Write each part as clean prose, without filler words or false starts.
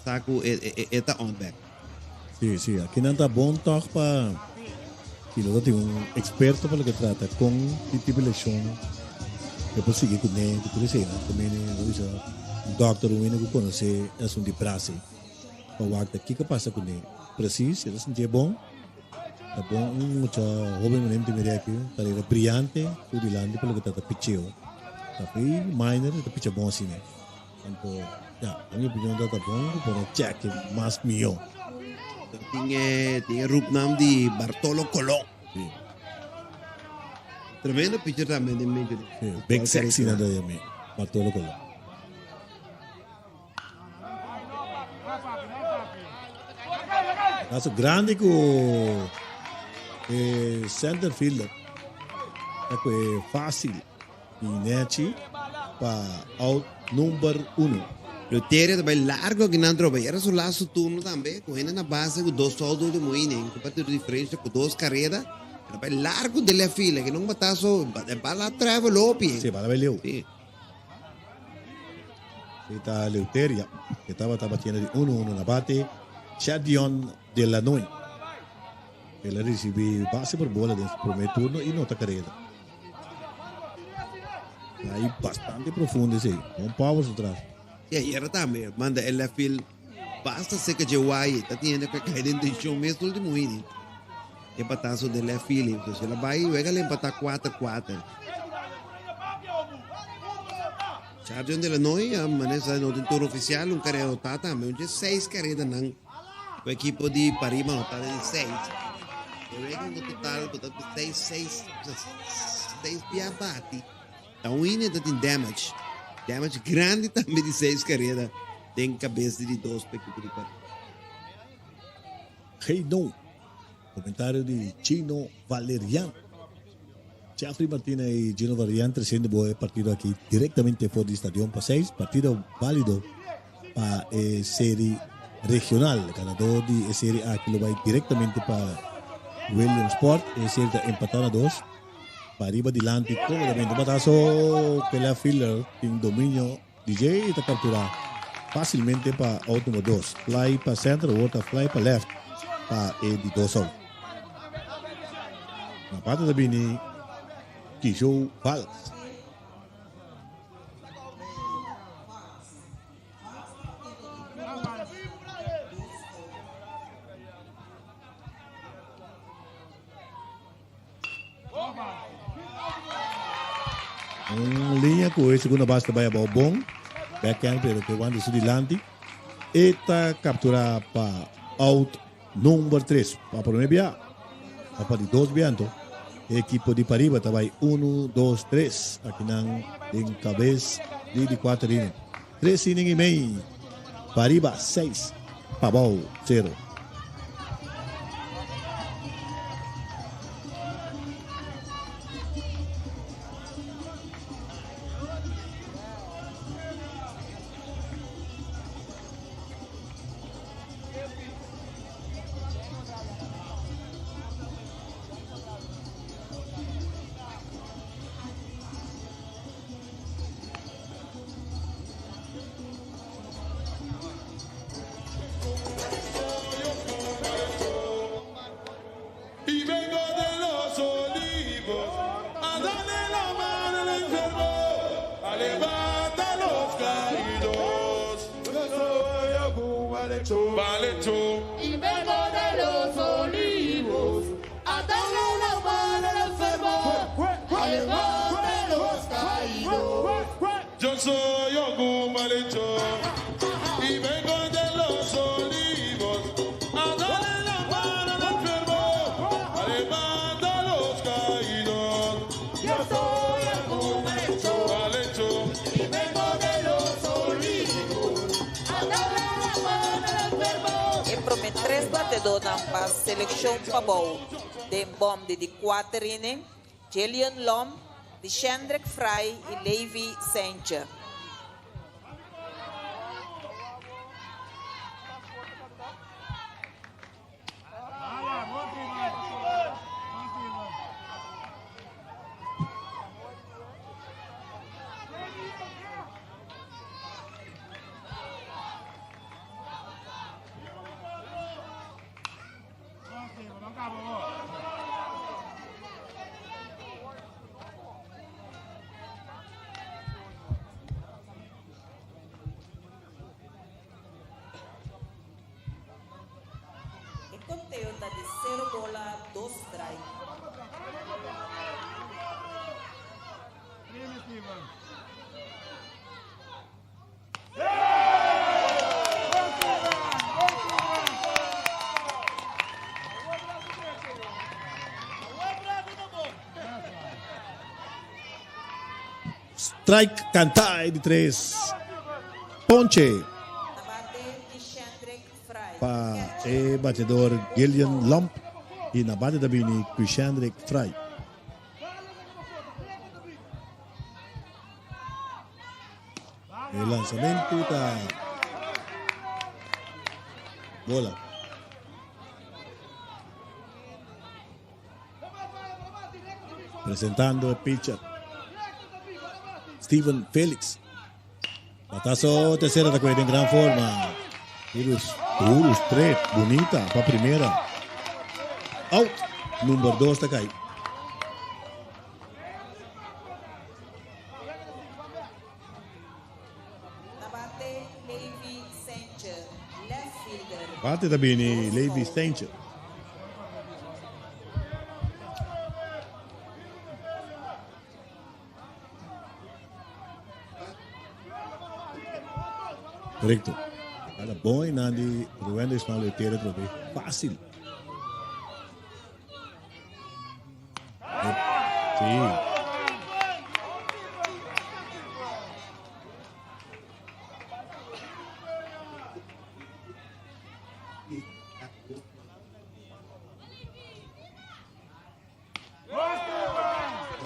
sa ku e ta on bek. Sí, sí, aki nan ta bon tòg pa si lo ta tin un eksperto pa loke trata kon ki tipo di lekshon lo por sigui kuné ku tur esei nan. Ta mene lo bisa un dòkter un hende ku konosé e asuntu di brasa ei pa wak ta kiko pasa kuné presis. E ta sintié bon, ta bon un mucha hoben manera mi ta mira aki, un karera briante tur dilanti pa loke trata picheo. Ta fin minor e ta picha bon asina. Anto, ya, na mi opinion ta ta bon ku por a chèk mas mihó. Tin e tin e roepnaam di Bartolo Colon. Sí. Tremendo pitcher tambe den Major League. Sí, Big Sexy nan ta yam'é, Bartolo Colon. Caso grandi ku e center fielder ta ku e fácil. Di Nechi pa out number uno. Leuterio ta bai largo akinan trobe. Era su laatste turno tambe, cu hende na base cu dos out di ultimo inning, cu partido diferencia cu dos careda. El a bai largo den left field. Aki no un batazo, e bala a travel hopi. Sí, bala bai leu. Sí. Sí, ta Leuteria, que tabata batiendo di uno uno na bate. Chadion Delanoy. El a ricibi base por bola den su primer turno y nota careda. Ahí bastante profundo esei. Bon power su tras. Sí, ayer tambe manda el left field basta seca dje waye. Ta tiene que caer den tensión mes último inning. E batazo de left field. Entonces el a bai wega le empata 4-4. Chardion de la Noy, a manesa no tin turno oficial, un carrera anotá tambe, un dje seis carrera nan. Ku ekipo di Parima no ta den seis. E wega un total ku ta seis, seis, seis bia bati. Ta un hende ta tin damage. Damage grandi tambe di seis kareda den kabes di di dos pa ekipo di Parima. Hey no. Comentario di Chino Valerian. Jeffrey Martina y Gino Valerian treciendo bo e partido aki directamente for di Stadion pa seis. Partido valido pa e serie regional. Ganador di e serie aki lo bai directamente pa Williamsport. E serie ta empata na dos. Pariba dilanti comodamente. Batazo ke left fielder tin dominio DJ y ta captura facilmente pa out number dos. Fly pa center awor ta fly pa left pa e di dos out. Na bate ta bini Kisho Valks. Un liña ku e segunda base ta bai abou bon. Backhand pero ke wanta su dilanti. E ta kapturá pa out number 3. Pa promé bia, pa pa di dos bia anto. E ekipo di Pariba ta bai 1, 2, 3. Akinan den kabes di di kuater inning. Tres inning i mei. Pariba 6, pabou 0. E prome tres batedónan pa selekshon Pabou den bòm di di kuater inning, Jillian Lom, Dishendrick Fry i Levi Seintje. ta di 0 bola, 2 strike. Strike canta di tres. Ponche pa e batedor Gillian Lump y na bate ta bini Kushendrik Fry. E lanzamento ta bola. Presentando e pitcher Steven Felix. Batazo tercera ta en gran forma. Virus duro, straight, bonita pa primera. Out. Number 2 ta cai. Bate ta bini Levi Sanchez. Correcto. Cada bom e nandi Ruendo Ismael Tere trobe. Fácil. Sí.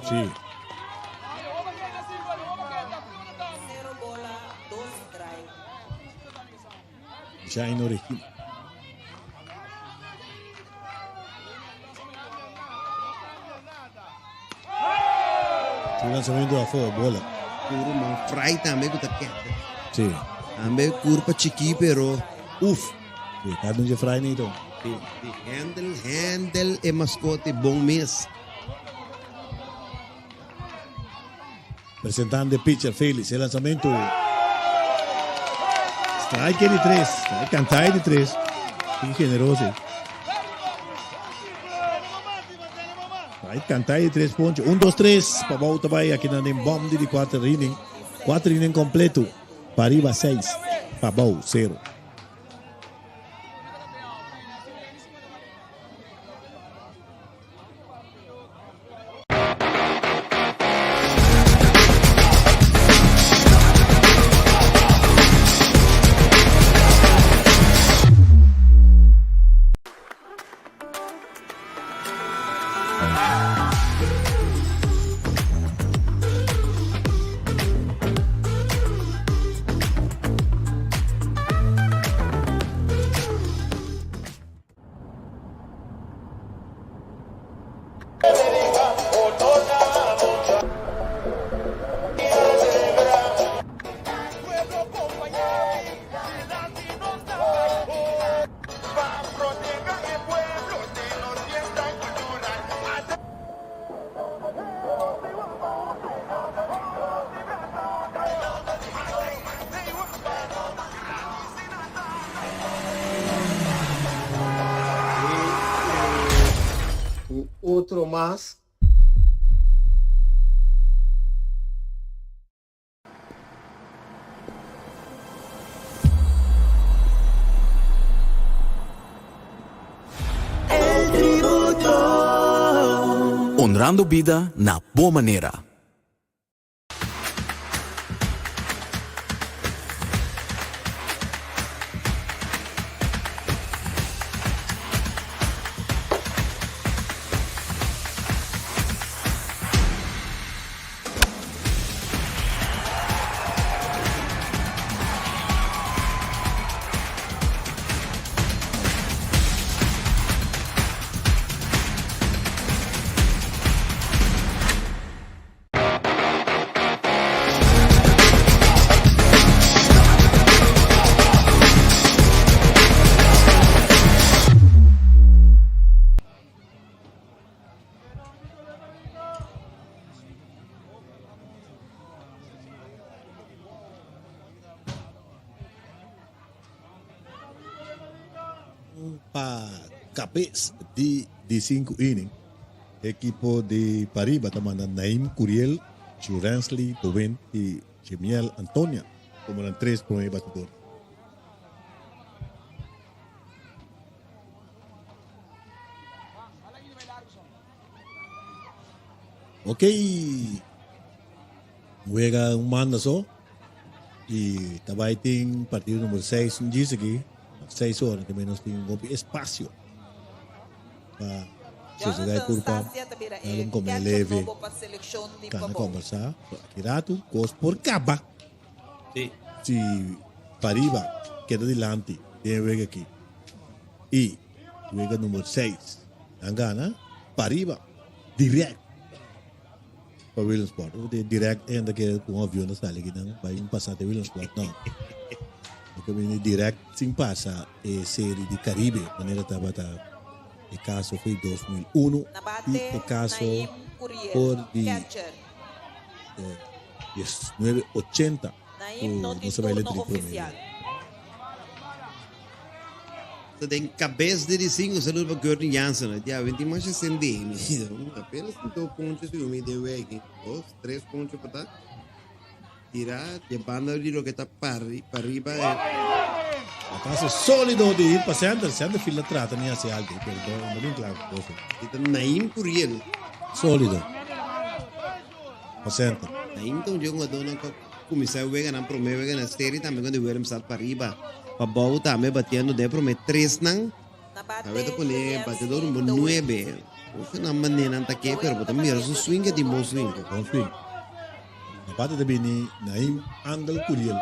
Sí. 0 bola, 2 strike. Jaino Regina. Su lanzamento afó, bola. Puro man fry tambe ku ta kete. Sí. Tambe curpa chiki pero uf. Sí, cada un fry nito. Di, di handle, handle e mascote bon mes. Presentando el pitcher Félix, el lanzamiento. Strike de tres. Strike cantar de tres. Qué generoso. Strike cantar de tres ponche. Un, dos, tres. Pa volta vai aqui na bomb de quatro inning. Quatro inning completo. Pariba seis. Pabou zero. Un otro mas. Honrando bida na bo manera. Pa Kabes di di sinku inning, ekipo di Pariba ta manda Naim Curiel, Jurensley Dowin i Jemiel Antonia komo nan tres promé batidor. Ok, wega un manda so i ta bai tin partido number seis un djis aki. Seis ora te menos tin un hopi espacio pa sosega e curpa, dal un come leve, cana combersa. Aki rato cos por caba. Si pariba keda dilanti den e wega aki y wega number seis nan gana, pariba direct Pa Williamsport. Ora di direct enda ke ku un avion ta sali kinan bai un pasa te Williamsport. No. Bo ke bini direct sin pasa e seri di Caribe manera tabata e kaso for di 2001 Na i bate e kaso Naim Curiel, for di catcher. 1980 Naim ku no tin nos a bai turno letri prome oficial. bia. Ta den kabes di di sinku saludo pa Gurney Jansen. E dia 20 masha sende mi. Apenas tin dos poncho si mi den weki. Dos, tres poncho pa ta. Tira di banda di loke ta pari, pariba. Batazo solido di hit pa center. Center field a trata ni haci algo, pero no, no bin klaar cu cosa. E ta Naim Curiel. Solido. Pa center. Naim ta un jugador cu Kuminsá e weganan promé wega na seri tambe ku di Willemstad pariba. Pabou tambe batiendo den e promé tresnan. Awe ta pone batedor number nuebe. Ofe nan manenan ta ke pero bo ta mira su swing ke tin bon swing. Bon swing. Na bate ta bini Naim Angel Curiel.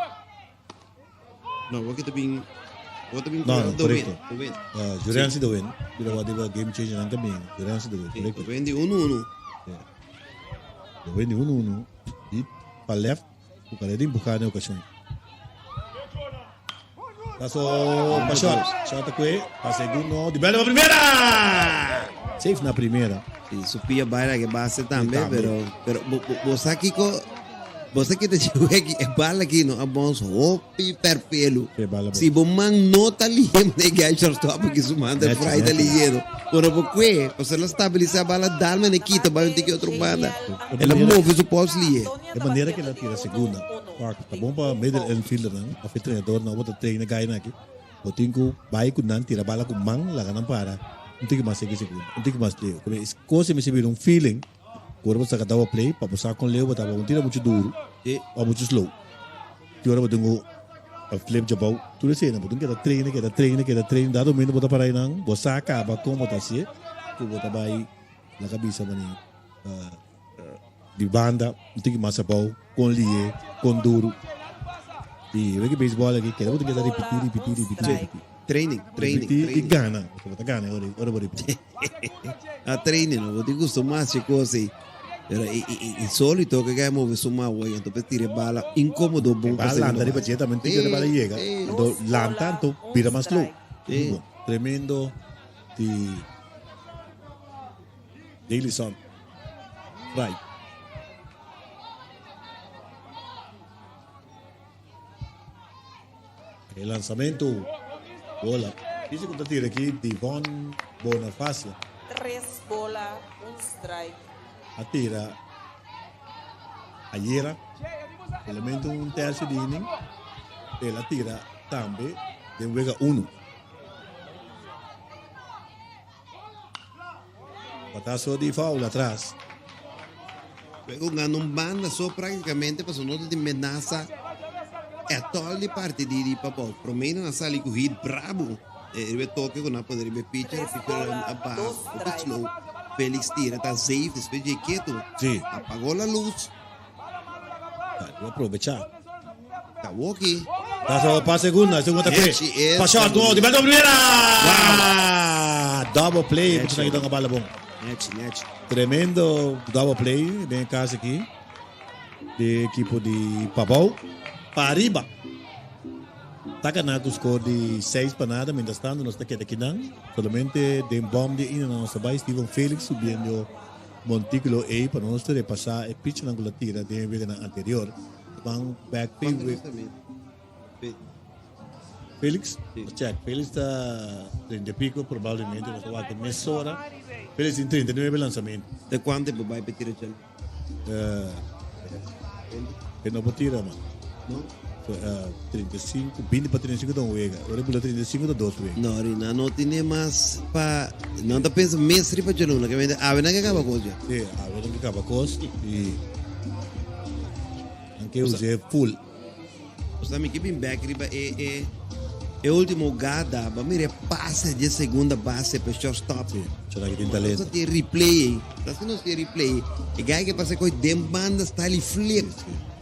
No, bo ke ta bin bo ta bin No, no, Curiel Dowin. korekto. Dowin. Uh, Jurensi Dowin. Mira wat die game changer nan tambien. Jurensi Dowin, korekto. Dowin di 1-1. Yeah. Dowin di 1-1. I pa left ku kare di empuha den okashon. Paso pa short. Short a kue. Pa segundo. Di bèlta pa primera! Safe na primera. Si, su pia bai la ke base tambe, Tambe. pero pero bo, bo, bo sa kiko bo sa kita chiweki e bala aki no a bons hopi perpelu. E bala Si bo man no ta lihe mane guy shortstop aki su man ta Nechi, fry ta nechi. lihero. Ora bo kue, pasobra el a stabilisa bala dal mane kita bai un tiki otro banda. El a move su post lihe. E manera ku el a tira segunda, Park, ta bon pa middle infieldерnan of e trenadornan ora bo ta traina gainan aki, bo tin ku bai ku nan tira bala ku man laga nan para un tiki mas seki segunda, un tiki mas leu. Kome es kos mester bira un feeling ku ora bo saka double play pa bo sa kon leu bo ta, bo no tira muchu duru of muchu slow. Ki ora bo tin ku flip djabou, tur esei nan bo tin keda traina, keda traina, keda traina, dado momento bo ta para einan bo sa kaba kon bo ta hasié ku bo ta bai laga bisa manera. Di banda un tiki mas abou kon lié, kon duru. I weki beisbòl aki keda bo tin keda ripití, ripití, ripití, ripití. Training, training, Ripití i training. gana. Pasobra bo ta gana ora ora bo ripití. A training no, bo tin gusto mas dje kos ei. Pero i i i solito ke kai move su man awor anto pues tira e bala inkomodo bon pa Bala segundo lanta riba base. dje tambe un tiki ora e bala yega. Anto lanta anto bira mas slow. Sí. Bon, tremendo di. Dailison Right. E lanzamento. Bola. Dice cu ta tira aki Devon Bonafacio. Tres bola, un strike. A tira ayera. Solamente un tercio di inning. El a tira tambe den wega uno. Batazo di foul atras. Luego gana un banda so prácticamente pasobra no ta tin menasa etol di parti di di Pabou. Prome nan a sali ku hit brabo riba e toke ku nan a pone riba e pitcher, e pitcher a baha hopi slow. Felix tira ta safe despues dje ketu Sí. apagó la luz. Lo aprovecha. Ta woki. Paso pa segunda, segunda ta kwe. Echi es Pa short, no, di banda primera. Wow. Double play, Nechi. mucho na bala bon. Nechi, nechi. Tremendo double play den casa aqui. De equipo di Pabou. Pa arriba. Ta gana cu score di 6 pa nada. Mientras tanto nos ta keda kinan. Solamente den bom di ina nos ta bay Steven Felix subiendo Montículo ei pa nos ta repasá e pichanan ku lo tira den e weganan anterior. Ban bek Cuanto fe nos ta mira? Felix, check. Felix ta 30 y pico probablemente, nos ta wak mesora. Felix tin 39 lanzamento. Te cuanto tempo bai pa tira chel? Eh, e no por tira man. No? So, eh, 35, 20 pa 35 ta un wega. Ora bula 35 ta dos wega. No, Rina, no tiene mas pa... No ta pensa mes riba djaluna, ke mente awe nan ke kaba kos ya. Sí, awe nan ke kaba kos y nan ke us'é full. Osea mi ke bin bek riba e e e ultimo hugada, ba mira e pase dje segunda base pa e shortstop. Sí, chora ke tin talento. Nos tin replay ei. Ta si nos tin replay. E guy ke pasa koi den banda style i flip. Sí, sí.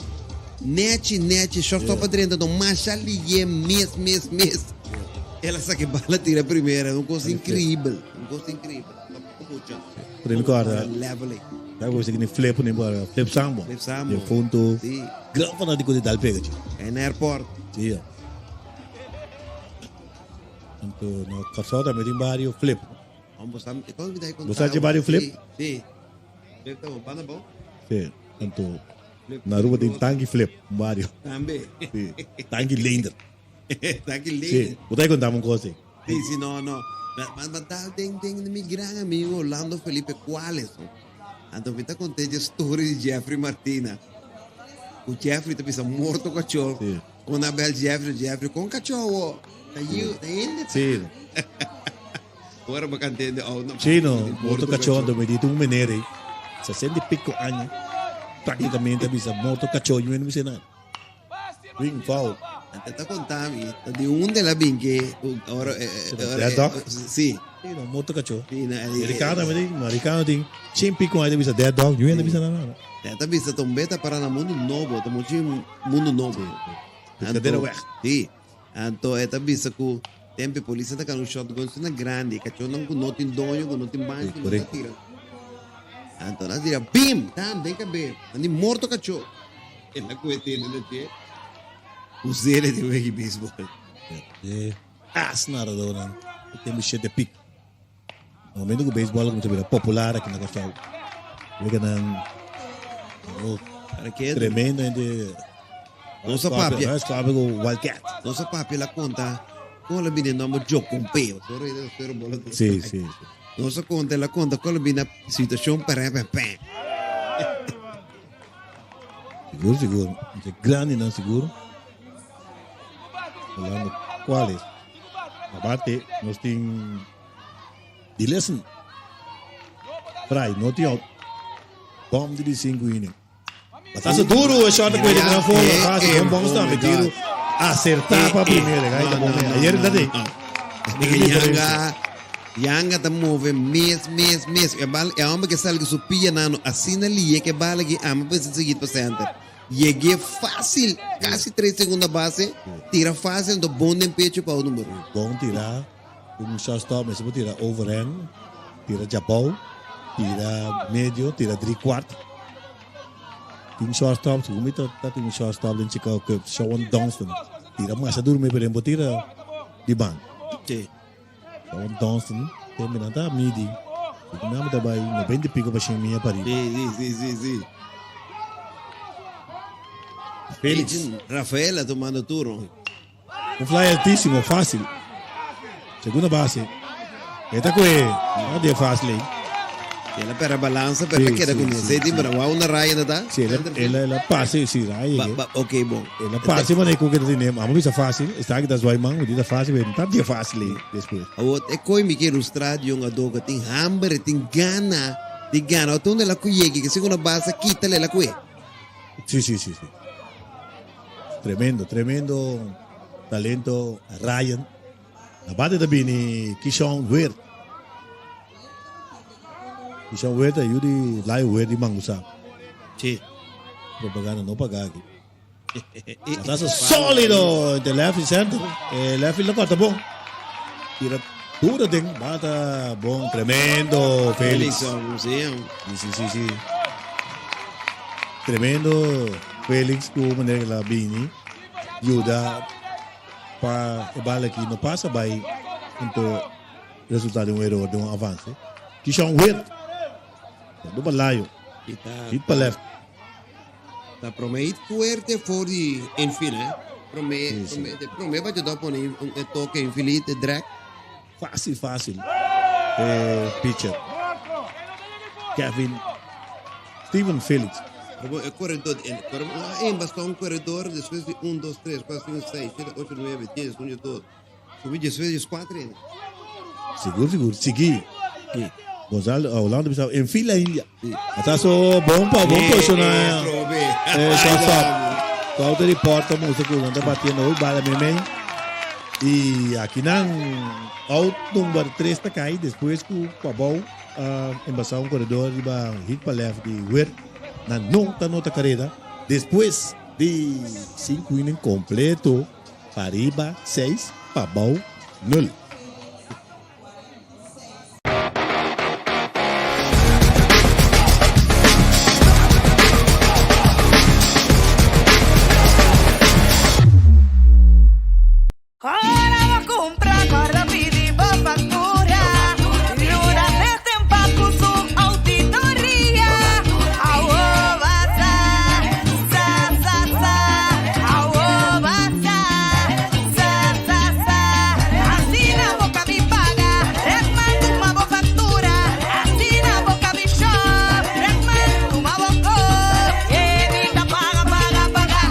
Nechi, nechi, shortstop a drenta no masha liye mes, mes, mes. El a saka e bala tira primera, un kos increibel, un kos increibel. Mucha. Pero mi corda. Level ei. Sabe como se kini flip ni para flip sambo. Flip sambo. De fundo. Sí. Gran fanático de dal pega, chico. En airport. Sí. Ja. Anto no Kòrsou tambe tin bario flip. Bo sa Bo sa dje bario flip? Sí. Sí. Flip ta bon, banda bon. Sí. Anto na Aruba tin Tanki Flip, un bario. Tambe. Sí. Tanki Leender. Tanki Leender. Sí. Bo ta konta un kos ei. Sí, sí, no, no. Ma, ma tal den, den mi gran amigo Orlando Felipe Cuales. No? Anto mi ta conté de story di Jeffrey Martina. Ku Jeffrey ta bisa morto cachorro. Sí. Con Abel Jeffrey, Jeffrey, con cachorro. Ta yiu, ta hende. Sí. Ora me canté de oh, no. Sí, no, morto cachorro, anto mi dito un meneer ei, 60 y pico aña, prácticamente a bisa morto cachorro, yo no bisa nada. Wing foul. Ante ta conta mi, ta di un de la bin que ora ora Dead dog? Sí. Sí, no, morto cachorro. Sí, na, Americano tambe tin, americano tin 100 pico aña ta bisa dead dog, yo no bisa nada. Ya ta bisa ta un beta para na mundo nobo, ta mucho mundo nobo. Sí, sí. Anto, weg. Sí. Anto e ta bisa ku tempe polis ta kan un shotgun na grandi, cachorro ku no tin doño, ku no tin banchi, no ta tira. Anto na tira bim, tam den kabe, andi morto cachorro. El a kue tene na dje. Usele di wegi baseball. E as narradornan e tempu shete pik. Na momento ku baseball a kuminsá bira popular aki na Kòrsou, weganan oh, tremendo hende. Nos a papia. Nos papia ku Wildcat. Nos a papia la konta kon la bini e nòmber Jokompeo. Sí, sí, sí. Nos a konta la konta kon la bini na situashon pèrèpèpè. Sigur, sigur. Entre grandinan sigur. Hablando cuales. Aparte, nos tin Dilesen. Fry, no tin out. Bom di 5 inning. Batazo duro, e shot que de gran forma, fácil, bon bon tambe, tiro acertá pa primera, gai ta bon. Ayer ta de. Yanga, Yanga ta move mes, mes, mes. E bal, e homber ke sali ku su pia nano, asina liye ke bala ki ama pensa seguir pa center. Yeg'é fácil, casi tres segunda base, tira fácil, anto bon den pecho pa number. Bon tira, un shortstop mester por tira overhand, tira djabou, tira medio, tira drie kwart. Tin shortstop, segun mi ta tin un shortstop den Chicago Cubs, Shawon Dunston. Tira masha duro mi pero por tira di ban. Sí. Shawon Dunston, tempo nan ta midi. Segun mi ta bai 90 y pico pa 100 mia pa riba. Sí, sí, sí, sí, sí. Felix. Rafael a tomando turno. Un fly altísimo, fácil. Segunda base. E ta kue, no de fácil ei. El a pera balansa, pero sí, queda sí, con sí, sí. Pero wa una raya na ta? Sí, el el el pase, sí, raya. Ba, ba, ok, bon. El pase, maar ik ook het neem. Amo bisa fácil, está que das man, dit fácil, pero tá dia fácil ei después. Awo, e koi mi ke ilustrar jong adoga tin hambre, tin gana, di gana. O la kuyegi, que segunda base, quítale la kue. Sí, sí, sí, sí. Tremendo, tremendo talento Ryan. Na bate ta bini Kishon Weert. Kishon Weert ta yu di Layo Weert di Mangusa. Sí. Propaganda no paga aki. Batazo sólido de left y center. Eh, left field lo corta bon. Tira duro den. Bata bon. Tremendo, Félix. Félix, sí. Sí, sí, sí, sí. Tremendo Felix ku manera que la bini yuda pa e bala aki no pasa bai anto resulta di un error di un avance. Kishon Wit do pa layo. Hit pa left. Ta prome hit fuerte for di infield, eh? Promé, promé, de promé batedó pone un e toke infeliz de drag. Fácil, fácil. E pitcher. Kevin Steven Felix. Pero e corredor, e corre, ah, basta un corredor después de 1, 2, 3, 4, 5, 6, 7, 8, 9, 10, 11, 12. Subi después de 4. Sigur, sigur. Sigui. Gonzalo, Orlando bisa en fila India. Ata so bon pa bon posicionar. Eh, shortstop. Scouter di Porto muestra cu nan ta batiendo hoy bala meme. Y aki nan out number 3 ta cay despues cu Pabou a embasa un corredor riba hit pa left di Wert. Nan no ta nota careda. Despues di 5 inning completo, pariba 6, Pabou 0. Ora bo cumpra, corda pidi bo factura. Yuda Destempa cu su auditoria. Awo basa, sa sa sa. Awo basa, sa sa sa. Asina bo cabi paga, Redman tuma bo factura. Asina bo cabi shop, Redman tuma bo kop. E mi ta paga, paga, paga.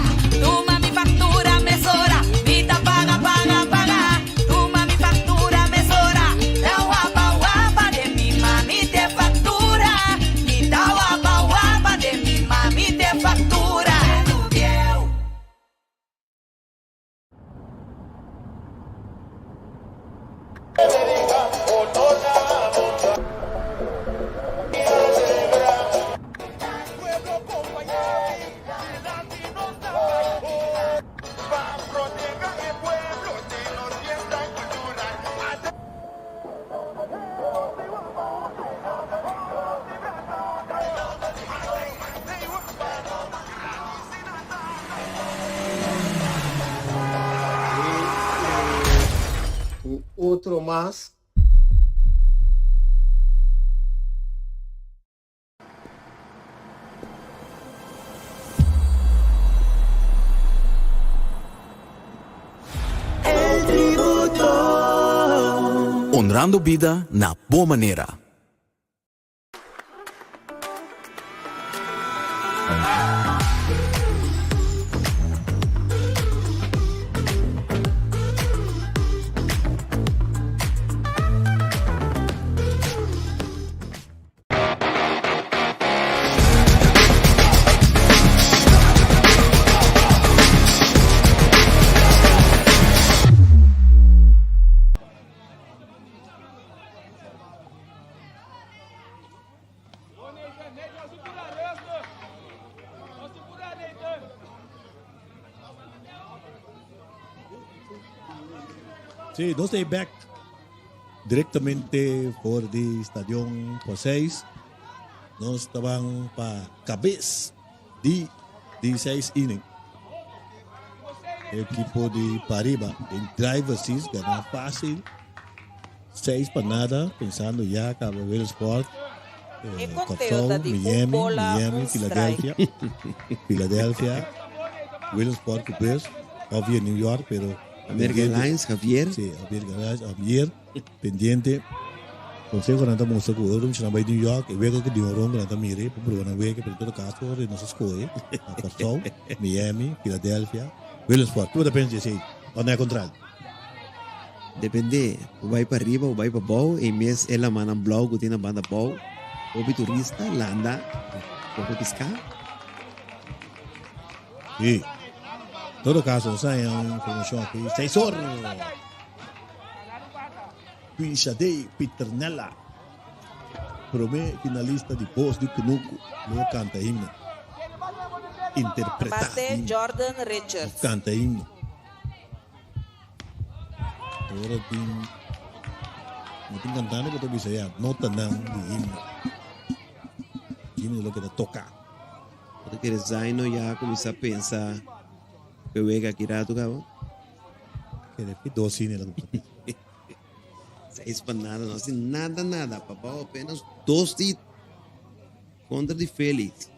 Tuma mi factura mesora. Mi ta paga, paga, paga. Tuma mi factura mesora. Ta wapa, wapa den mi mami t'e factura. Mi ta wapa, wapa den mi mami t'e factura. Un otro mas. Honrando bida na bo manera. Sí, nos ta back directamente for di Stadion Poseis. Nos taban pa cabez di di seis inning. Equipo di Pariba den driver seat gana fácil. 6-0, pensando ya caba Williamsport, E conteo Kòrsou, ta di un Miami, bola, Miami, un strike. Philadelphia, Philadelphia, Williamsport ku bus, of via New York, pero American pendiente. Airlines, Javier. Sí, American Airlines, Javier, pendiente. Consejo nan ta mustra ku ora nan bai New York, e wega ku di un ronda nan ta mira, pa proba nan wega, pero en todo caso ora nos a scohe na Kòrsou, Miami, Philadelphia, Williamsport. Tur ta pensa di esei, of na e contrario? Depende, bo bai pa riba, bo bai pa bou, e mes e lamannan blou ku tin na banda bou, hopi turista landa poko piská. Sí. Todo caso, nos haña un informacion aki. Seis or. Quinshadey Pieternella, prome finalista di Voz di Kunuku, lo canta himno. Interpreta Bate himno. Jordan Of Richards. canta himno. Ora tin no tin cantante cu ta bisa ya notanan di himno. Himno lo keda toca. Bo ta kere Zaino ya cuminsa pensa cu e wega aki rato caba? Kere fi dos cine la cuminsa pensa. 6-0, no haci nada nada. Pabao apenas dos hit contra di Felix.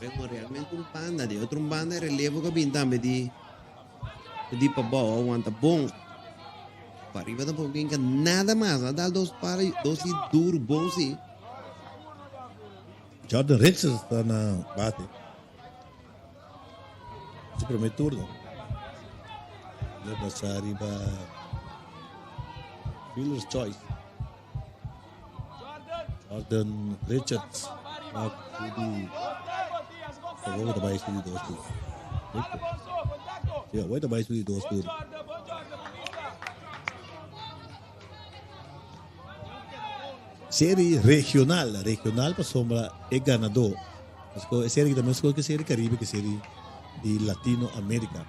Pero realmente un banda di otro un banda relevo que bin tambe di di pabao aguanta bon. Pariba tampoco brinca nada mas. A dal dos para dos y duro bon si. Jordan Richards ta na bate. Su primer turno. Le pasa riba Fielder's Choice. Jordan Richards. Di Awor ta bai su di dos turno. Sí, awor ta bai su di dos turno. Serie regional, regional pasobra e ganadó. Pasko e serie también skol ke serie Caribe ke serie di Latino America.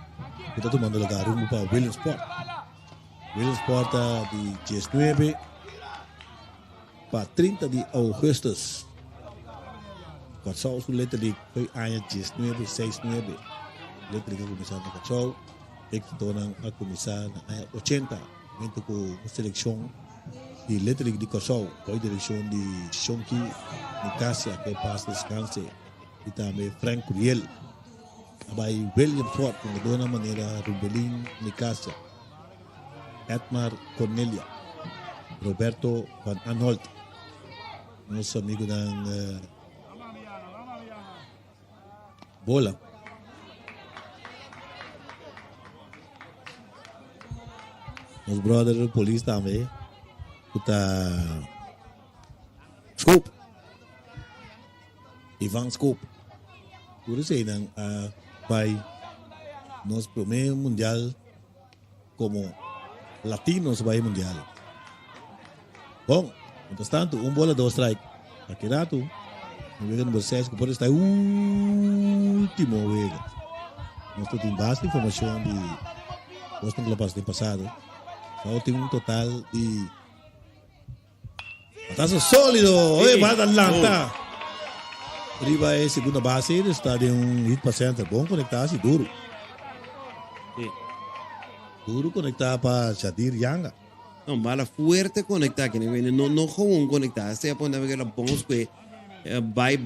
Ku ta tumando lugar rumbo pa Williamsport. Williamsport ta di 19 pa 30 di augustus. Kòrsou su Little League foi aña 19 69. Little League a kuminsá na Kòrsou. Éksitonan a kuminsá na aña 80. Momento ku un selekshon di Little League di Kòrsou bou direkshon di Shonky Nicasia ke pas deskanse i tambe Frank Curiel a bai Williamsport hungadónan manera Rubelin Nicasia, Edmar Cornelia, Roberto van Anholt, nos amigunan bola. Nos brother polis tambe ku ta Scoop. Ivan Scoop. Tur eseinan a bai nos prome mundial como latinos bai mundial. Bon, mientras tanto, un bola, dos strike. Aki rato, e wega number 6 ku por esta e último wega. Nos ta tin basta informacion di kosnan ku lo pasa den pasado. Sau tin un total di batazo sólido. Oye, bata lanta. Riba e segunda base, está den un hit pa center. Bon conecta, si duro. Duro conecta pa Shadir Yanga. No, bala fuerte conecta que no no gewoon conecta. Este a pone que la bon sque bai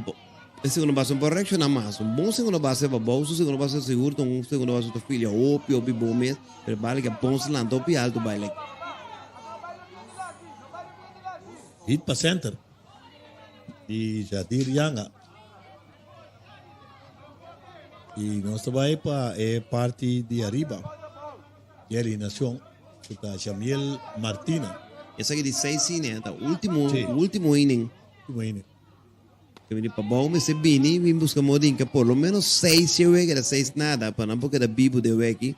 e segundo base por reacciona mas. Un bon segundo base pa bou, su segundo base seguro, un segundo base ta filia hopi hopi bon mes, pero bala que bon slant hopi alto bai like. Hit pa center di Jadir Yanga. Y nos ta bai pa e parti di ariba. Di alineacion cu ta Jamiel Martina. Esaki di seis inning, ta ultimo, sí. Ultimo inning. Ultimo inning. Que bini pa bou mester bini, bin busca modo inca por lo menos seis e wega, seis nada, pa nan por keda bibu de weki.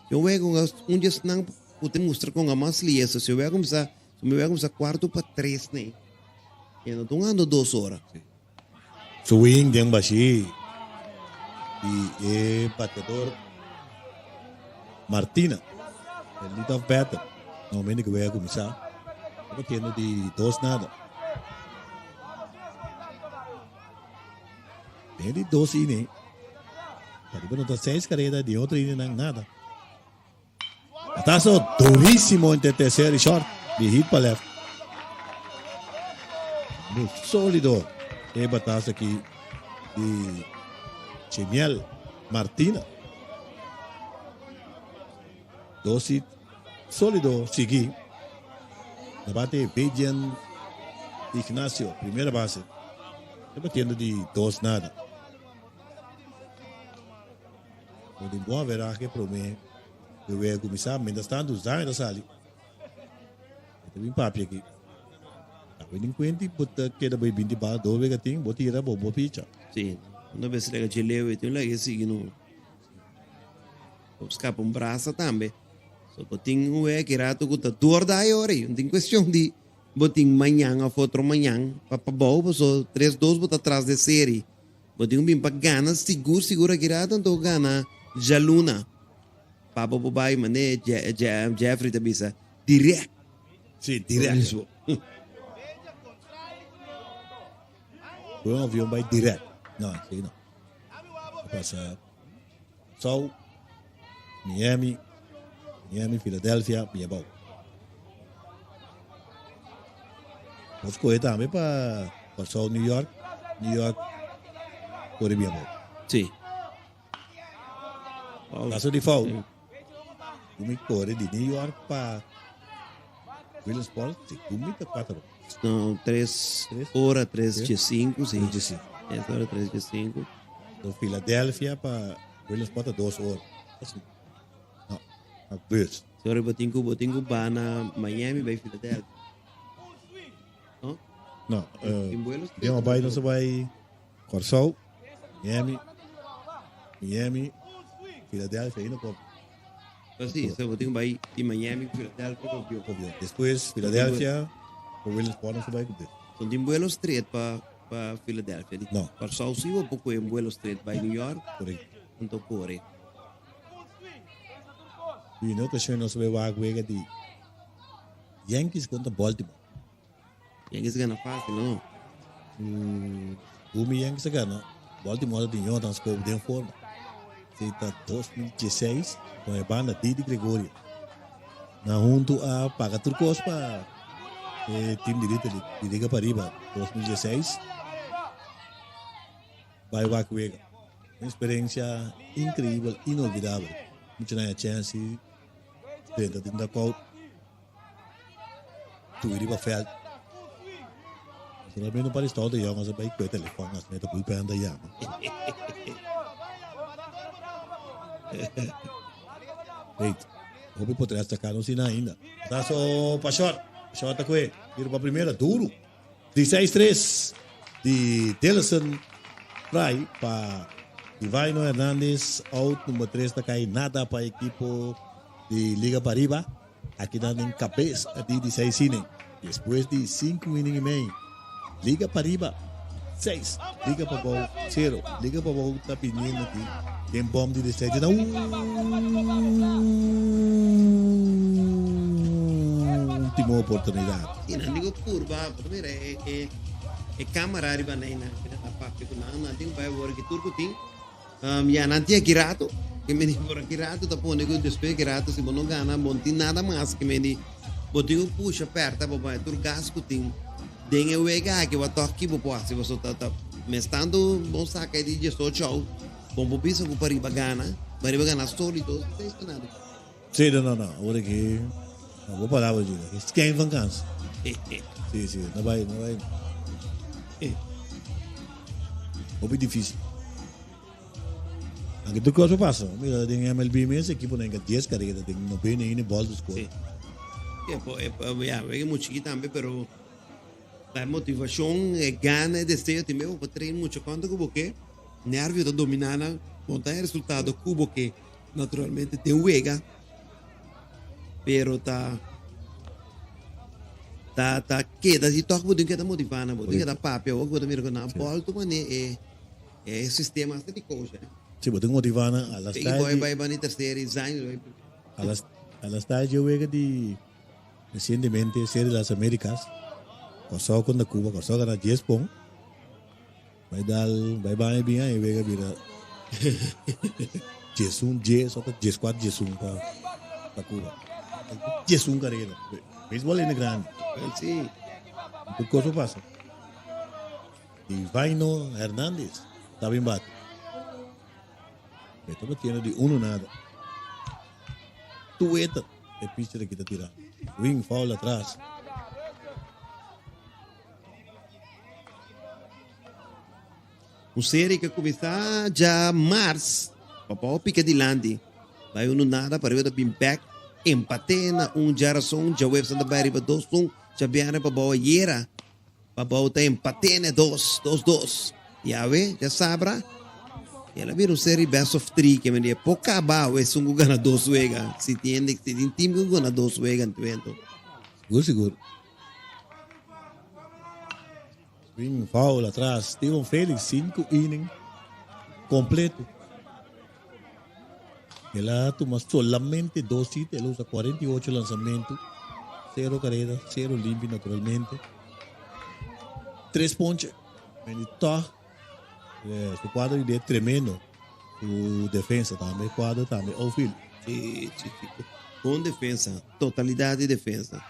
Yo wega un un dies nan ku te mustra con mas lieso, si wega kumsa, si mi wega kumsa cuarto pa tres ne. E no ta ando dos hora. Sí. Swing den bashí di e bateador Martina. El lead off batter. Na momento ku wega kuminsá, ta batiendo di dos nada. Den di dos inning, pariba no ta seis kareda, di otro inning nan nada. Batazo durísimo entre tercer y short di hit pa left. Muy sólido e batazo aki di Chemiel Martina. Dos hit sólido sigui. Na bate Bedian Ignacio, primera base. Ta batiendo di dos nada. Bo tin bon averahe prome ku e wega kuminsá. Mientras tantu Zanger ta sali. E ta bin papia aki. Awe tin kuenti bo ta keda bai binti bala dos wega tin, bo tira bo bo picha. Sí, una bes lega dje leu e tin un laga e sigui no. Bo skapa un brasa tambe. So bo tin un wega ki rato ku ta dor dai ora ei. No tin kuestion di bo tin mañan of otro mañan pa pabou paso tres dos bo ta tras de seri. Bo tin ku bin pa gana sigur sigur aki rato anto gana djaluna. Papa bo bai mane Jeffrey ta bisa direct. Si, direct. Por un avion bai direct. No, si no. Pasa Sou, Miami, Miami, Philadelphia, Biabou. Nos kohe tambe pa Kòrsou, New York, New York, kore Biabou. Si. Kaso di foul. Gumi kore di New York pa Williamsport, si gumi ta 4 ora. No, 3 ora, 3 dje 5, si. 3 dje 5. 3 ora, 3 dje 5. Do Philadelphia pa Williamsport ta 2 ora. No, na bus. Sorry, bo tin ku bo tin ku ba na Miami bai Philadelphia. No? No, uh, Tin vuelo di un bai no se bai Kòrsou, Miami, Miami, Philadelphia, y no por. Pues sí, so bo tin bai di Miami, Philadelphia, ku avion. Ku avion. Despues Philadelphia, ku Williamsport no se bai ku bus. So tin vuelo straight pa pa Philadelphia. Di No. Kòrsou sí bo por kohe un vuelo straight bai New York. Correcto. Anto kore. Y en ocasion nos bai wak wega di Yankees kontra Baltimore. Yankees gana fácil, no? Mm, Gumi Yankees a gana. Baltimore ta tin Jonathan Schoop den forma. Si ta 2016 con e banda Didi Gregorio. Na hunto a paga tur cos pa e team di Little League, di Liga Pariba 2016. Bai wak wega. Un experiencia increíble, inolvidable. Mucho na chance drenta den dugout. Tui riba veld. Naturalmente un par di stouto yongens a bai kue telefon as meta bullpen ta yama. Wait, hopi potres ta ka no sina ainda. Bataso pa short. Short ta kue. Tiro pa primera, duro. Di 6-3 di Dillison Fry pa Divino Hernandez. Out number 3 ta kai nada pa ekipo di Liga Pariba. Aki nan den kabes di di seis inning. Despues di sinku inning i mei, Liga Pariba seis, Liga Pabou sero. Liga Pabou ta biniendo aki den bom di di seis na ultimo oportunidad. I nan digo purba, bo ta mira e e e camera riba nan nan ta papia ku nan, nan tin ku bai awor ki tur ku tin. Ya nan tin aki rato, ke meni por aki rato ta pone ku despues aki rato si bo no gana bo no tin nada mas ke meni bo tin ku pusha pèrta pa bai tur gas ku tin den e wega aki bo tòg ki bo por hasi pasobra ta ta mes tantu bo saka e di diesocho out bo por bisa ku pariba gana pariba gana solido seis pa nada. Sí, no, no, no. Awor aki, no, bo palabra Gino, aki skèn van kans. Sí, sí, no bai, no bai. Hopi difícil. Aunque tur cosa pasa. Mira, den MLB mes equipo nan ka 10 carrera, den novena inning ball to score. Sí. Ja, po, eh, po, ja, wega mucho chiki tambe, pero la motivacion, e gana, e deseo, tin bes bo por train mucho cuanto cu bo ke, nervio ta domina nan, bo ta e resultado cu bo ke. Naturalmente den wega, pero ta ta ta keda si tok bo tin keda motivá nan, bo tin keda papia awor ku bo ta mira ku nan a bòltu manera e e sistema asta di coach eh. Si bo tin motivá nan a la Pegi style boy di bai bani tercera i zaño bai primera. a la a la style dje wega di recientemente Serie de las Americas, Kòrsou kontra Cuba, Kòrsou gana dies pon. Bai dal, bai baña bin ahí wega bira 11 dies ota 14 11 pa pa Cuba. 11 carrera. Baseball ene grande. Sí. Tur cosa pasa. Divino Hernandez ta bin bate. Está batiendo di uno nada. Tueta e pitcher aki ta tira. Swing foul atras. Un serie que cuminsa dja mars, Papao pica dilanti, bai uno nada pa riba ta bin bek, empate na un djarason, djaweps nan ta bai riba dos un, djabièrnè Pabao ayera, Pabao ta empate na dos, dos dos. Yawe, djasabra, el a bira un serie best of three, ke men di e por kaba awe esun ku gana dos wega, si tin hende, si tin team ku gana dos wega anto. Sigur sigur. Swing foul atras. Steven Felix, 5 inning completo. El a tuma solamente dos hit, el usa 48 lanzamiento, cero carrera, cero limpio naturalmente. Tres ponche. En toch, eh, su cuadro de tremendo. Su defensa tambe, cuadro tambe, outfield. Sí, sí, sí. Bon defensa, totalidad di defensa.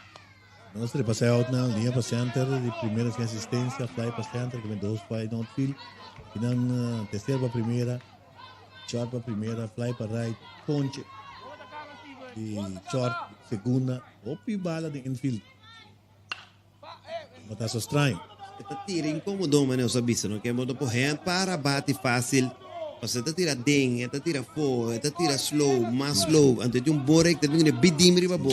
Nos repasá e outnan, liña pa center, di primera sin asistencia, fly pa center, que dos fly in outfield, y nan tercera pa primera. Short pa primera, fly pa right, ponche. I short segunda, hopi bala den infield. Bo ta so straño. E ta tira incomodo manera nos a bisa no ke bo no por hènt para bati fácil pasobra e ta tira den e ta tira afó e ta tira slow mas slow anto e tin un bon recta e ta bini bidim riba bo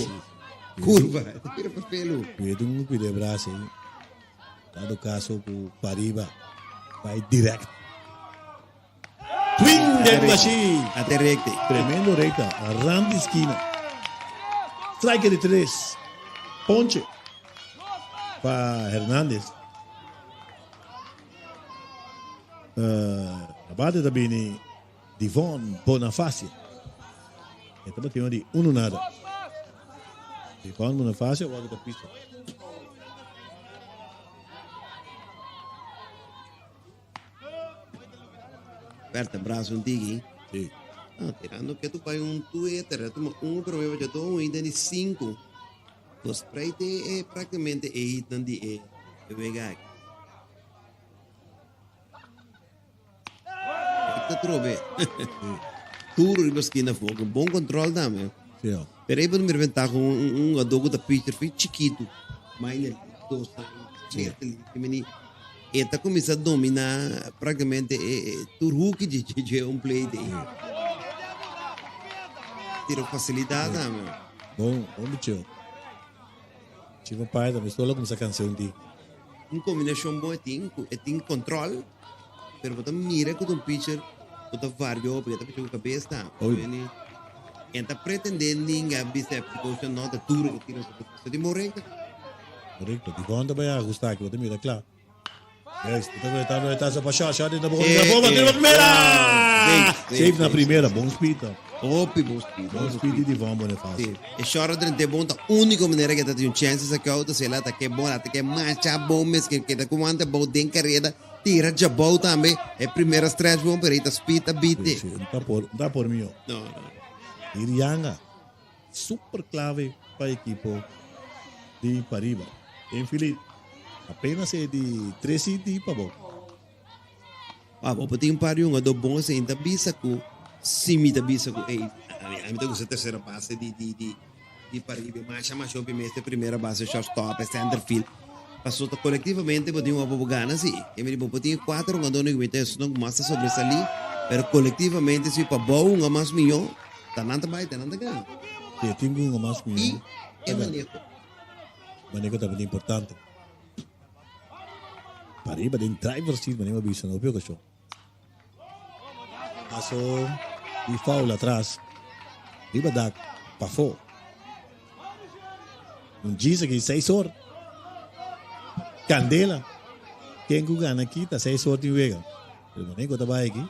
curva e ta tira perfelu. Cuida un cuida e brasa ei dado caso cu pariba bai direct. Swing den machine. Ate recta. Tremendo recta. Rand di skina. Striker di tres. Ponche. Pa Hernandez. Uh, abate ta bini Divon Bonifacio. E ta batiendo di uno nada. Divon Bonifacio wak ta pisa. Berta brazo un tiki. Sí. Ah, tirando que tu pai un Twitter, tu un problema ya todo un ida di cinco. Los sprite é praticamente e hit nan di e e wega aki. Esta trobe. Duro riba esquina fogo. Bon control dame. Sí, oh. Pero aí podemos inventar com um adogo da pitcher foi chiquito. Minor dos anos. Sí. Meni eta começa a dominar praticamente tur hook de um play de. Tiro facilidade, sí. meu. Bom, bom bicho. Chico pai também solo começa a canção de. Un combinacion bon e tin, e tin control, pero bo ta mira cu ta un pitcher cu ta varia hopi, e ta picha cu cabes ta. Oy. E ta pretende ninga bisa e precaution no ta duro e tira su so di morecto. Correcto. Di con ta bay ajusta aki, bo ta mira cla. Yes, bo ta conectando e tasa pa shot, shot in de boca, Eh, bomba, eh, tira pa primera! Safe, safe, Safe na safe. primera, bon speed. ta. Hopi bon speed. Bon speed di Divon Bonifacio. Sí. E short drente bon ta único manera que ta tin un chance sa que auto se la ataque bon, ataque macha bon mes que que ta comanda bon den carrera, tira jabou tambe. E primera stretch bon, pero ita speed a bite. Sí, sí, no ta por, no ta por mio. No, no. Irianga, super clave pa equipo di Pariba. Infield, apenas e di 3 y di pabou. Ah, bo tin un par di hungadó bon asina ta bisa ku si mi ta bisa ku ey, ami ami ta gusta e tercera base di di di di Paribe masha masha hopi mes e primera base shortstop e center field paso ta kolektivamente bo tin un bo gana si e mi di bo por tin e kuater hungadónan ku mi ta esun ku mas ta sobresalí pero kolektivamente si pa bo hunga mas mihó ta nan ta bai ta nan ta gana. Si e tin ku hunga mas mihó I e maneho. Maneho tambe ta importante. Pariba den driver seat manera mi a bisa na hopi ocasion. Paso di foul atras. Riba dak pafó. Un djis aki seis or. Candela. Ken ku gana aki ta seis or tin wega. Pero manera ku ta bai aki.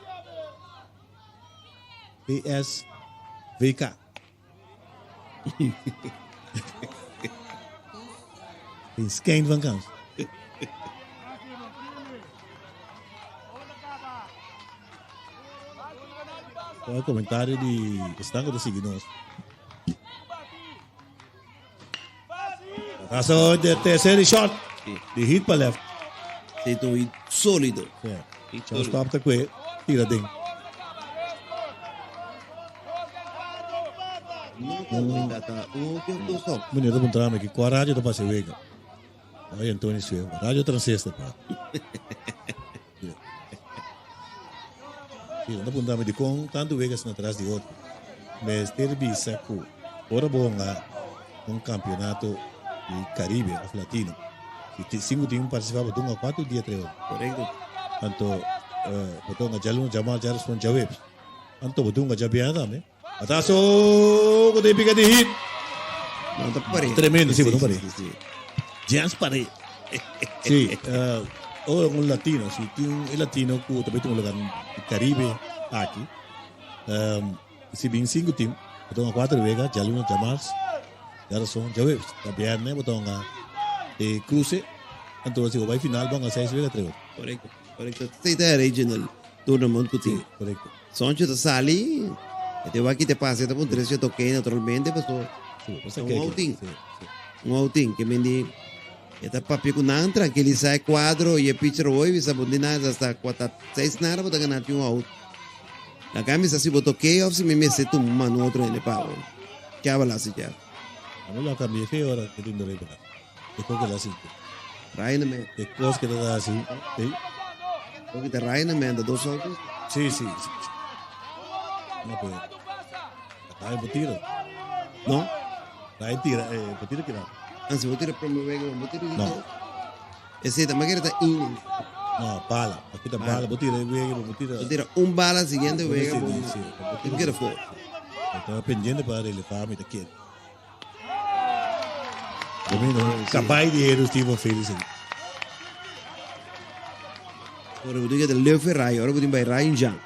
PSVK. Geen schijn van kans. Qual comentario di esnan ku ta sigui nos? Paso de tercer shot. Di hit pa left. Sí, ta un hit sólido. Sí. Shortstop ta kue, tira den. No ta un ta un un stop. Meneer ta puntra mi ki kua radio ta pasa e wega. Oye Antonio Sue, radio transistor pa. Sí, nan ta puntra mi dikon tantu wega asina tras di otro. Mester bisa ku ora bo hunga un kampionato di Caribe of Latino, si sinku tim partisipa bo ta hunga kuater dia tres ora. Korekto. Anto bo ta hunga djaluna, djamars, djarasfon, djaweps. Anto bo ta hunga djabièrnè tambe. Bataso ku ta pica di hit. No ta pare. Tremendo, sí, no pare. Sí, sí. Jens pare. Sí, ora un latino, si tin un latino ku ta un lugar di Caribe aki. Si bin cinco team, bo ta hunga cuatro wega, djaluna, djamars, djarason, djaweps. Djabierne bo ta hunga e cruce, anto si bo bai final bo hunga seis wega tres ora. Correcto, correcto. Esei ta e regional tournament ku tin. Sí, correcto. Soncho ta sali, e te wak ki te pasa, e ta pon tres shot ok naturalmente, paso Sí, pasa un keke. outing. Sí, sí. Un outing, ke men di, e ta papia ku nan, tranquilisa e cuadro y e pitcher hoy, bisa bon di nada, hasta cuata seis nada bo ta gana ti un out. Laga mi sa si bo ta ok of si mi mester tuma mano otro hende pa bo. Ke a bala si Jeff? Amo lo a cambia fe ora ke tin dore bala. E ko ke la sinti. Ryan men. E kos ke ta da si. Ey. Ko ke ta Ryan men da dos autos? Si si si. No pe. Ryan bo tira. No? Ryan tira eh bo tira kila. Ansi bo tira prome wega bo tira No. Esei ta makera ta inning. No, bala. Aki ta bala. Bo tira e wega, bo tira. Bo tira un bala siguiente wega. Sí, sí. Bo tira for. Bo ta pendiente pa relevá mi ta kere. Domino, kabai di Heru Steven Felix. Ora bo tin ke ta leu fe rai, ora bo tin bai rai un jan.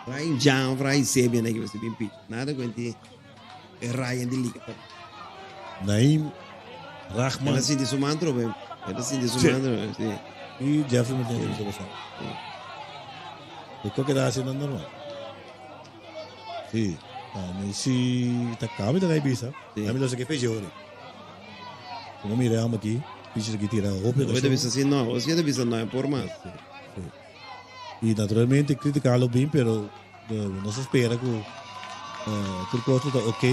Rai un jan of rai sebia na ki bo bin pitch. Nada kuenti e rai di liga. Naim Rahman. El a sinti su man trobe. El a sinti su man trobe, si. Y Jeffrey Martinez sí. Pasado. Sí. E keda haciendo normal. Sí. Mi si ta cambio ta bisa. Sí. A mi lo sé que fecha ore. Como mira amo aquí, piche aquí tira hopi. Hopi bisa si no, o si bisa no por mas. Sí. Sí. Y naturalmente criticarlo bien, pero Nos a spera ku tur kos lo ta ok.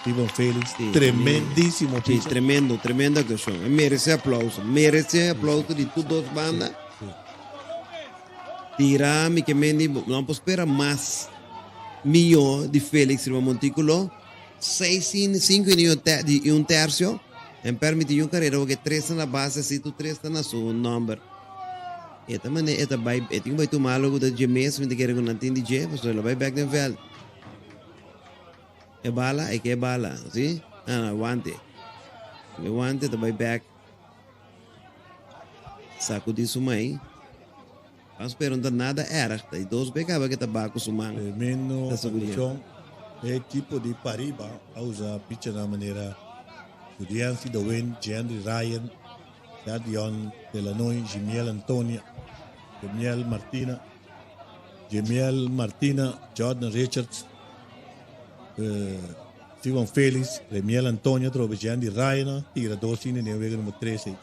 Steven Felix, Sí, tremendísimo Sí, pitcher. tremendo, tremendo actuación. E merece aplauso. Merece aplauso di tur dos banda. Tira mi ke mendi, no por spera mas mihó di Felix riba montículo. Seis in, cinco inning y un tercio. En permiti un carrera porque tres na base, si tu tres ta na su number. E ta mane e ta bai e tin ku bai tuma algo ku ta dje mes mi ta kere ku nan tin di dje pasobra el a bai bek den vèlt. E bala e ke bala si ah no wante e wante ta bai bek sakudi su mai Pas pero no ta nada erg ta di dos be kaba ke ta ba ku su man Tremendo ta sakudi. akshon. E ekipo di Pariba a usa pichernan manera Juliancy Dowin, Jendry Ryan, Jadion Delanoy, Jimiel Antonia, Jemiel Martina, Jemiel Martina, Jordan Richards, Steven Felix, Remiel Antonio atrobe Jeandy Ryan tira dos inning den wega number 13.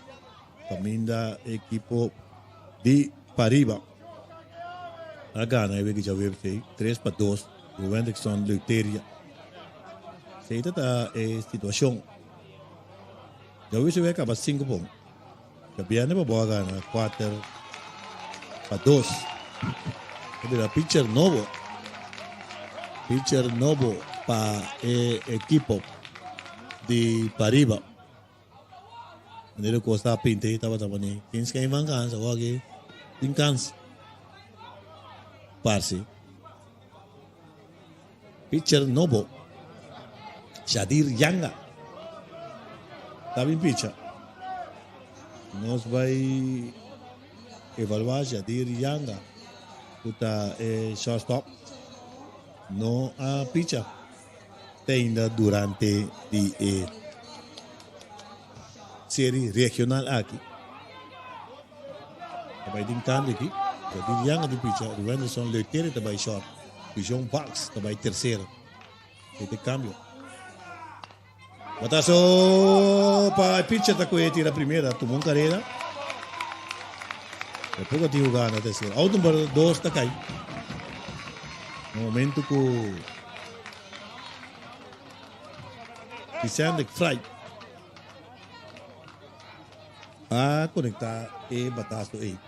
Caminda ekipo di Pariba a gana e wega djaweps ei 3-2 ku Wendrickson Leuteria. Esei ta ta e situacion. Djaweps e kaba 5 pon. Djabièrnè pa bo a gana 4-2. A bira pitcher nobo. Pitcher nobo pa e ekipo di Pariba. Manera ku a pinta ei tabata mane ken skei van kans awor aki tin kans. Parse. Pitcher nobo, Shadir Yanga, ta bin picha. Nos bai evaluá Shadir Yanga, ku ta e shortstop. No a picha te ainda durante di e serie regional aki. Ta bai tin cambio aki. Shadir Yanga tin picha, Ruwenderson Leuterio ta bai short. Dijon Parks ta bai tercera. Este cambio. Batazo pa e pitcher ta coge tira primera. Tuma un carrera. De poco tin jugada na tercera. Out number 2 ta cai. No momento cu Tisendrick Fry a conecta e batazo ei.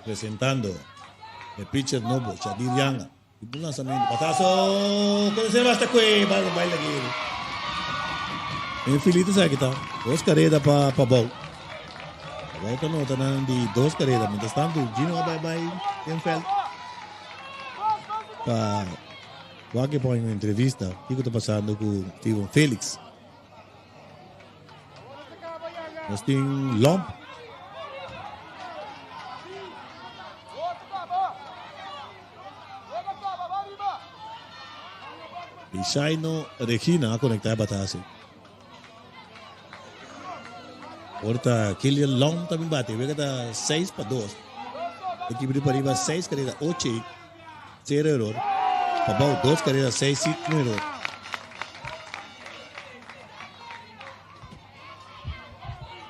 Presentando e pitcher nobo, Shadir Yanga. Y un lanzamiento, batazo, con se basta cue, bala baila aquí. En filita sabe que tá. Dos carreras pa pa bou. Bou ta nota nan di dos carreras. Mientras tanto, Gino a bai bai en veld. Pa wak e pon un entrevista. Kiko ta pasando ku Steven Felix. Nos tin Lomp. Y Shaino Regina a conecta e batase. Ora Killian Long también bate. Wega ta 6 pa 2. Equipo de Pariba 6 carrera 8 hit, 0 error. Pabao 2 carrera 6 hit, 1 error.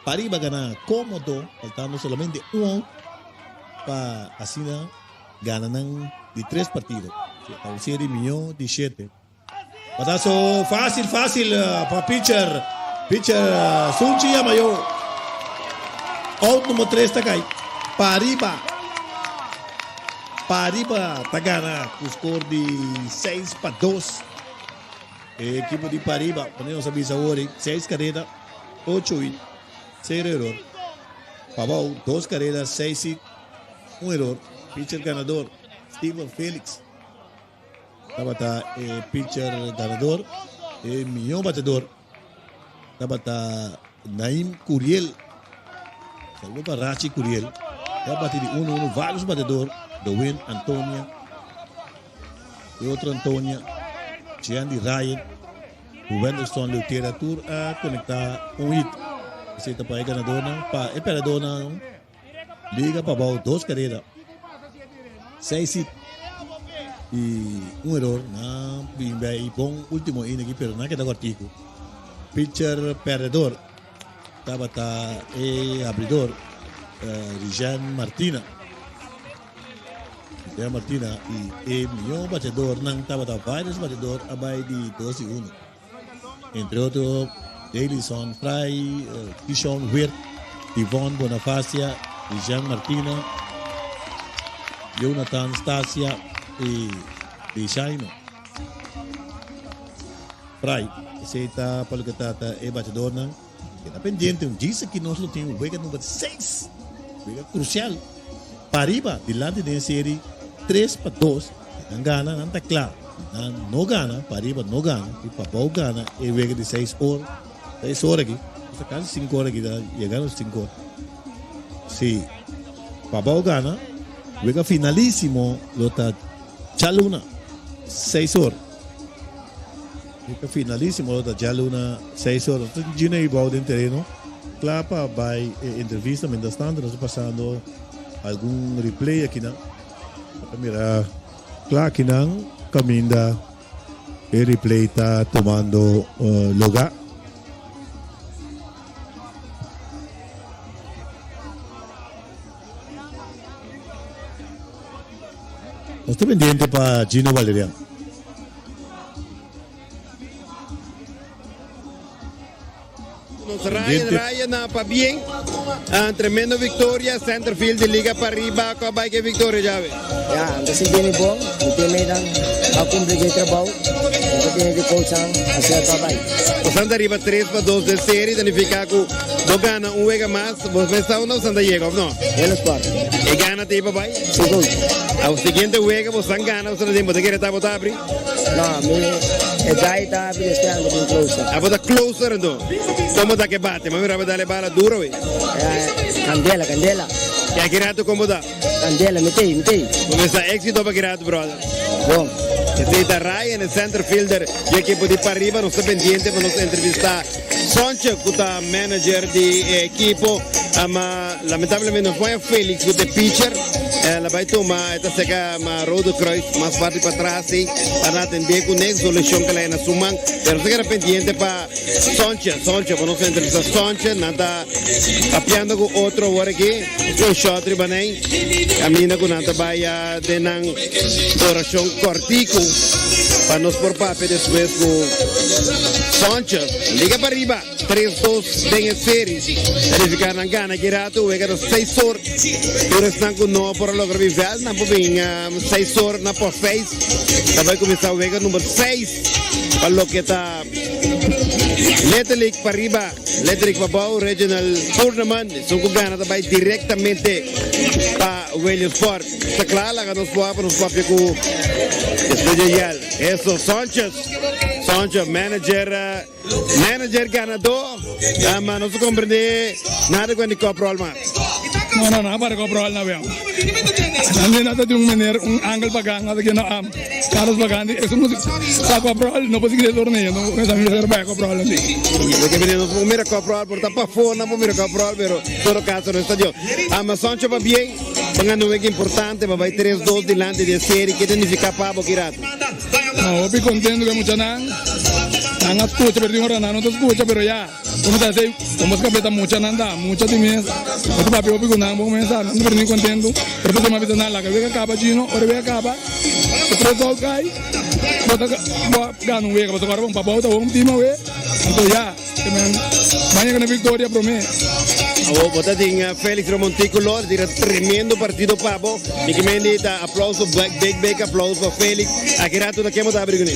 Pariba gana komodo, faltando solamente un out pa asina gana nan di tres partido. Ta un serie mihó di shete. Batazo fácil, fácil pa pitcher. Pitcher Sunchi Yamayo. Out numero 3 ta kai. Pariba. Pariba ta gana ku score di 6 pa 2. E ekipo di Pariba, pone nos a bisa awor, 6 kareda, 8 hit, 0 error. Pabou, 2 kareda, 6 hit, 1 error. Pitcher ganador, Steven Felix. Tabata e pitcher ganador, e mihó batedor tabata Naim Curiel. Saludo pa Rachi Curiel. Ta bati di uno uno varios batedor, Dowin Antonia, e otro Antonia, Giandy Ryan, Wenderson Leutera tur a conecta un hit. Esey ta pa e ganadornan, pa e perdedornan. Liga Pabou dos karera, seis hit i un eror. Nan bin bij bon ultimo inning aki pero nan keda kòrtiku. Pitcher pèrdedor tabata e abridor Rijan Martina. Rijan Martina i e mihó bateadornan tabata varios bateador a bai di dos i uno. Entre otro Dailison Fry, Kishon Wirt, Ivon Bonafacia, Jean Martina, Jonathan Stasia y Deshaino Fry. Esey ta pa loke ta ta e bachadornan. Keda pendiente un djis aki nos lo tin wega number 6. Wega crucial. Pariba dilanti den seri 3 pa 2. Nan gana, nan ta kla. Nan no gana, pariba no gana, i pabou gana e wega di seis or. Seis or aki, esta kasi sinku or aki ta yegando sinku or. Si pabou gana, wega finalisimo lo ta djaluna seis or. Wega finalisimo lo ta djaluna seis or. Nos ta djina ei bou den tereno kla pa bai e entrevista. Mientras tanto nos ta pasando algun replay akinan. Ta mira kla akinan kaminda e replay ta tumando luga. Nos ta pendiente pa Gino Valerian. Nos Ryan Ryan na pabien. Ah, tremendo victoria. Centerfield di Liga Pariba. Cu a bay cu e victoria djawe? Ya, mi ta sinti mi bon. Mi teammatenan a cumpli cu e trabou. Mi ta tene di coachnan a haci pa bay. Bosan ta riba tres pa dos den serie, ta nifica cu bo gana un wega mas, bo mester unda bosan ta yega of no? Menos cuatro. E gana ta iba bay? Si coach. Awo siguiente wega bosan gana, bosan ta den, bo ta kere ta bo ta abri? No, mi e guy ta abri despues ando bin closer. Abo ta closer anto? Como ta ke bate? Mami raba dale bala duro we. Eh, candela, candela. Ke aki rato como ta? Candela, mi tei, mi tei. Comenzá éxito pa ki rato, brother. Bon. Esey ta Ryan, e center fielder di ekipo di Pariba. Nos ta pendiente pa nos entrevista Sonche, cu ta manager di e ekipo. Ma lamentablemente nos no haya Felix cu ta e pitcher. El a bay tuma, e ta seca ma Rode Kruis mas parti patras ey pa nan atende cu ne solucion cu el a haya na su man. Pero nos ta keda pendiente pa Sonche, Sonche, pa nos entrevista Sonche. Nan ta papiando cu otro awor aki. Su shot riba nan caminda cu nan ta bay den nan oracion cortico pa nos por papia despues cu Sonche. Liga pariba. Tres dos den e series. Ta nifica nan gana ki rato wega ta seis or. Tur esnan cu no por a logra bin veld nan por bin seis or na post seis. Ta bay cuminsa wega number seis pa loke ta Little League pariba, Little League pabao, Regional Tournament. Esun cu gana ta bay directamente pa Williamsport. Ta cla laga nos por pa nos papia cu despues di yel. Eso Sanchez, Sanchez manager. Manager ganadó, ma no se comprende nada cu di koprol mas. No, no, no, a para koprol na wea. Nan nada di un meneer, un angel pagan, nada que no am. Carlos Pagan, eso no sa koprol, no por sigui torneo, no esa mi ser bay koprol así. Lo que viene no por mira koprol, por ta pa fo, no por mira koprol, pero todo caso no está dio. Ama Sancho pa bien, pangando un wega importante, pa bay 3-2 dilante di e serie, ke significa pa bo ki rato? No, hopi contento cu e muchanan. Nan a scucha, pero tin ora nan no ta scucha, pero ya. Como ta esei, como nos kabeta mucha nan ta, mucha di mes, bo ta papia hopi ku nan, bo kuminsá, nan ta prende kontentu, pero pasobra mi a bisa nan, laga wega kaba Gino, ora wega kaba, e tres out kai, bo ta bo a gana un wega, pasobra ora bo pa bou ta home team awe, anto ya, te men ban yega na viktoria promé. Awor bo ta tin Felix Romonticulo, a tira tremendo partido pa bo, Mickey Mendy ta aplauso, big big aplauso pa Felix, aki rato ta ken bo ta abri kuné?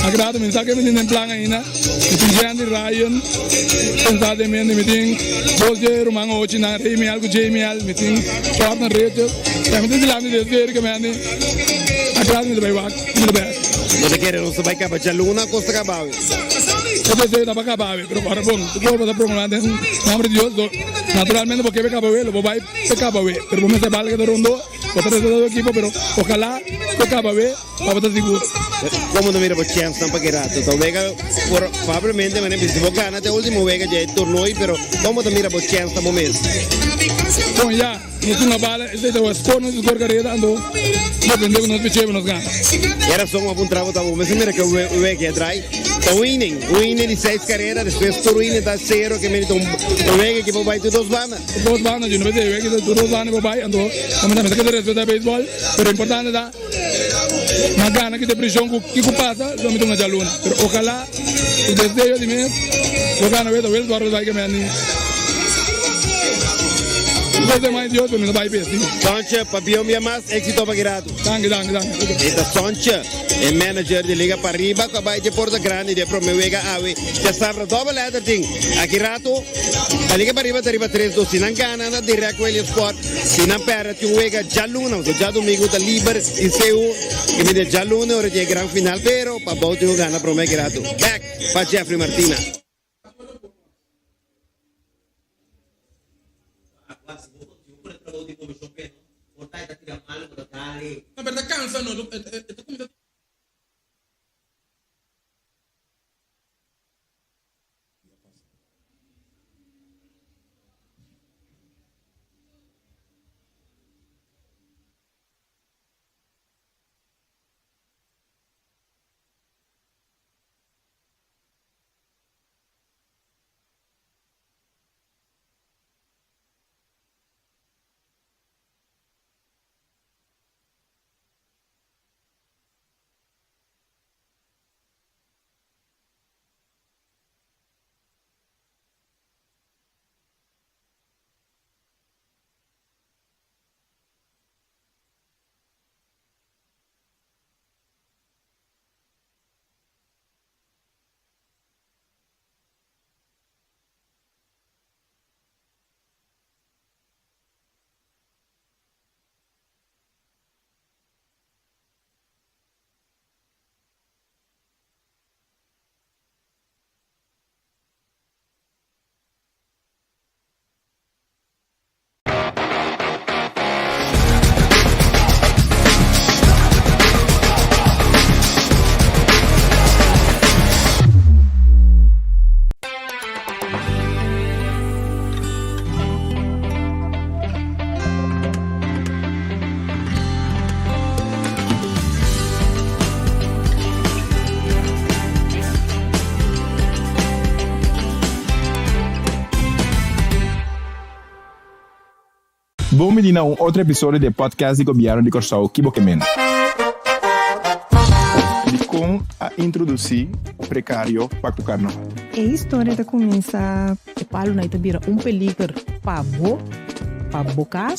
Aki rato mi no sa ken mi tin den plan ainda. Mi tin Jandy Ryan sentá den mente, mi tin dos dje ruman ochinan, Raymiel ku Jaymiel, mi tin Jordan Richard, ya mi tin dilanti di es ke mende atras mi ta bai wak mi ta bek. Bo ta kere nos ta bai kaba djaluna kos ta kaba awe? E deseo ta pa kaba awe, pero ora bon tur kos bo ta promulá den nomber di Dios, naturalmente bo ke kaba awe lo bo bai pa kaba awe, pero bo mester bal keda rondó, bo ta respetá su ekipo, pero ojalá bo kaba awe. Tabata sigur. Como ta mira bo chensnan pa ki rato? Ta wega por probablemente manera bisa si bo gana ta e ultimo wega dje e tornoi pero como ta mira bo chensnan bo mes? Bon ya, nos tin una bala, esei ta score nos score careda anto depende cu nos picheo nos gana. E razon bo a puntra bo ta bo mester mira ke wega e draai ta un inning, un inning di seis careda despues tur inning ta cero ke meri ta un wega ki bo bai tur dos banda. Dos banda, yo no mester wega tur dos banda bo bai anto bo mester keda respeta beisbol pero importante ta. Ma gana ki depresion ku kiko pasa lo mi ta un djaluna pero ojalá ku deseo di mes lo gana weta wels wòrdu bai ke mi ani Desde mai Dios pero mi no bai p'e si. Sonche, pabia un bia mas, éxito pa ki ratu. Danki, danki, danki. E ta Sonche, e manager di Liga Pariba ku a bai dje Porta Grandi di e prome wega awe. Djasabra double header tin aki ratu. Pa Liga Pariba ta riba 3-2. Si nan gana nan ta direct Williamsport. Si nan perde tin un wega djaluna, pasobra djadumingu ta liber i seu i mi di djaluna ora tin e gran final, pero pa bou tin ku gana prome ki ratu. Back pa Jeffrey Martina. Bon bini na un otro episodio di e podcast di Gobièrnu di Kòrsou Ki Bo Ke Men. Dikon a introdusí prekario pa ku karnaval? E historia ta kuminsá. E palunan ei ta bira un peliger pa bo, pa bo kas.